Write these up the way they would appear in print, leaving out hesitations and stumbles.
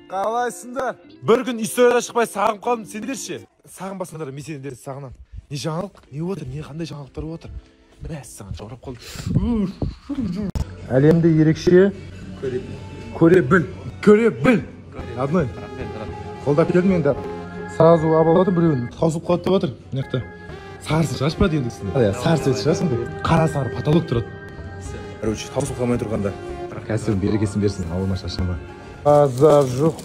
Қалайсыңдар? Бір күн историяда шықпай сағынып қалдым, сендер ше? Сағынбасаңдар, мен сендерді сағынамын. Не жаңалық? Не отыр? Не қандай жаңалықтар отыр? Мәссаған, жаурап қалдым. Әлемді ерекше көре біл. Көре біл. Родной. Қолдап келдім енді. Сразу алып отыр біреуін. Таусылып қалады деп отыр. Мына жақта. Сарысы шашпа енді үстіне. Сарысы шашасың деп. Қара сары потолок тұрады. Короче, таусылып қалмай тұрғанда. Кәсібің берекесін берсін, ауырма, шаршама. Базар жоқ.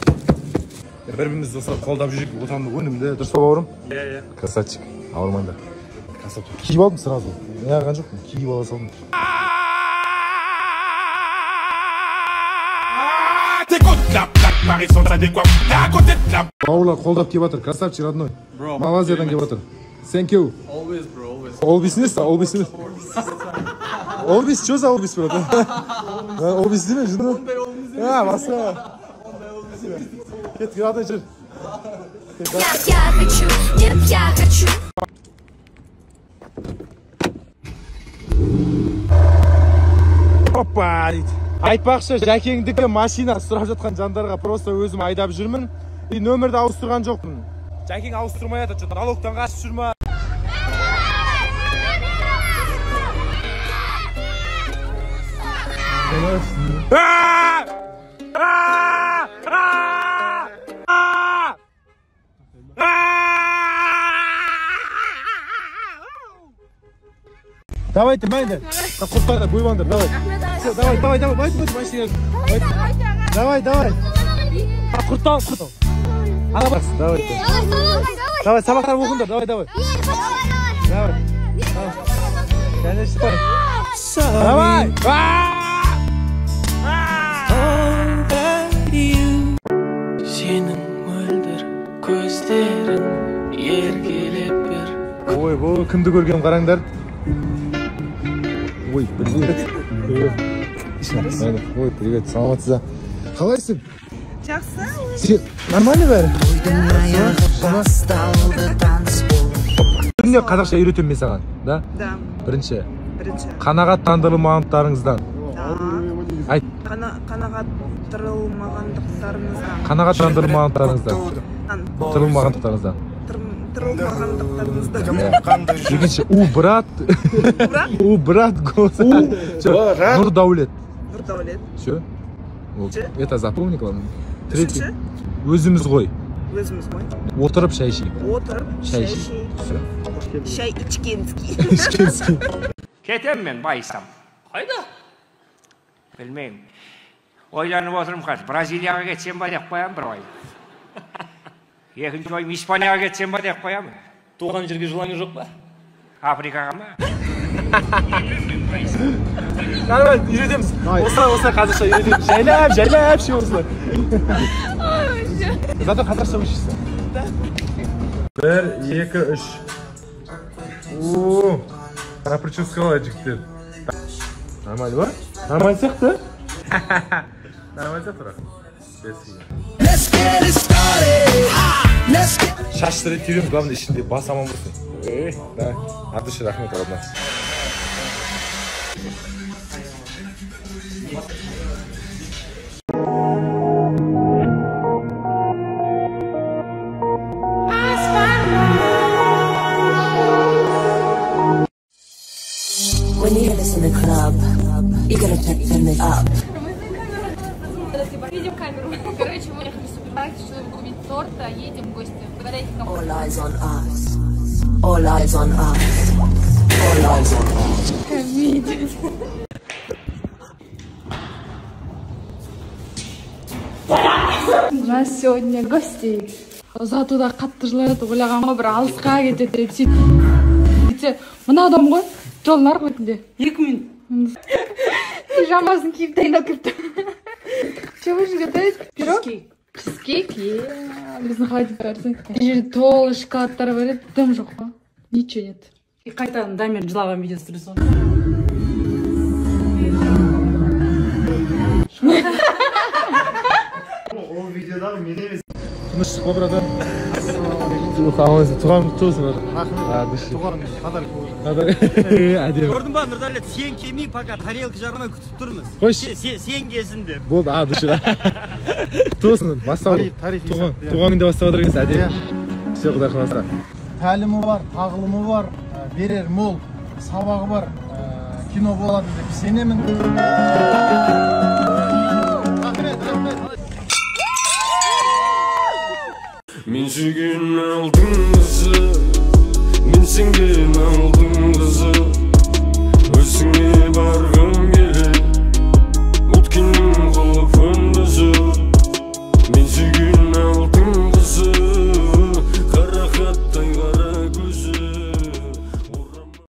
Бір-бірімізді осылай қолдап жүрейік, отандық өнімді, дұрыс па, бауырым? Иә, иә. Красавчик, ауырмаңдар. Красавчик. Киіп алдым сразу. Неғылған жоқпын, киіп ала салдым. Бауырлар қолдап келіп жатыр, красавчик родной. Малайзиядан келіп жатыр. Thank you. Always, bro, always. Always не, always не. Always, что за always, брат? Always деме, жынды. А, басқа. Кеттік, родной, жүр. Я хочу, нет, я хочу. Опа, дейді. Айтпақшы, Жәкеңдікі машина сұрап жатқан жандарға просто өзім айдап жүрмін. И нөмірді ауыстырған жоқпын. Жәкең ауыстырмай жатыр, что-то налогтан қашып жүр ма? Давайте, майда. Құрттарды бөліп алыңдар, давай. Все, давай, давай, давай, давай, машина. Давай, давай. Құрттал, құрттал. Ана бас, давай. Давай, сабақтар оқыңдар, давай, давай. Давай. Конечно. Давай. Сенің мөлдір көздерің еркелеп бер. Ой, бұл кімді көргенім қараңдар. Ой, привет. Привет. Ой, привет, саламатсыз ба? Қалайсың? Жақсы. Сен нормально бәрі? Күнде қазақша үйретемін мен саған, да? Да. Бірінші. Бірінші. Қанағаттандырылмағандықтарыңыздан. Айт. Қанағаттандырылмағандықтарыңыздан. Қанағаттандырылмағандықтарыңыздан. Тырылмағандықтарыңыздан. Тырылмағандықтарыңыздан. Екінші, у брат. У брат голос. Нұрдәулет. Нұрдәулет. Все. Это запомни, главное. Третий. Өзіміз ғой. Өзіміз ғой. Отырып шай ішейік. Отырып шай ішейік. Шай ішкенский. Ішкенский. Кетем мен байысам. Қайда? Білмеймін. Ойланып отырмын қазір. Бразилияға кетсем ба деп қоямын бір ой. Екінші ойым Испанияға кетсем ба деп қоямын. Туған жерге желание жоқ па? Африкаға ма? Нормально, үйретеміз. Осылай, осылай қазақша үйретеміз. Жайлап, жайлап, ше осылай. Зато қазақша учишься. 1, 2, 3. О, қара прическа қалай, жігіттер? Нормально ба? Нормально сияқты? Нормально сияқты бірақ. Шашты реттеуім, главное ішінде бас аман болсын. Да. От души рахмет, родной. When you hear this in the club, you gotta turn it up. Видим камеру. Короче, мы ехали в супермаркет, чтобы купить торт, а едем в гости. Угадайте, кому. All eyes on us. All eyes on us. All eyes on us. У нас сегодня гости. Ұзатуда қатты жылайды, ойлаған ғой бір алысқа кетеді деп. Сөйтсе, мына адам ғой, жолдың арғы бетінде. 2 минут. Пижамасын киіп дайындалып келіпті. Что будешь готовить? Пирог? Чизкейк. Біздің холодильник бар. Мына жерде толы шоколадтар бар еді, дым жоқ қой. Ничего нет. И қайтадан Дамир жылаған видеосы түсіресің. Ол видеодағы мен емес. Тыныштық па, братан? Аман туған құтты болсын. Рахмет. Туған подарок. Әдемі. Көрдің ба, Нұрдәулет, сен келмей, пока тарелка жармай күтіп тұрмыз. Қойшы. Сен келсін деп. Болды, а, души. Құтты болсын. Бастау. Туған күнде бастап отыр екенсіз, әдемі. Все, құдай қаласа. Тәлімі бар, тағылымы бар, берер мол сабағы бар кино болады деп сенемін. Рахмет, рахмет. Мен сүйген алдыңғы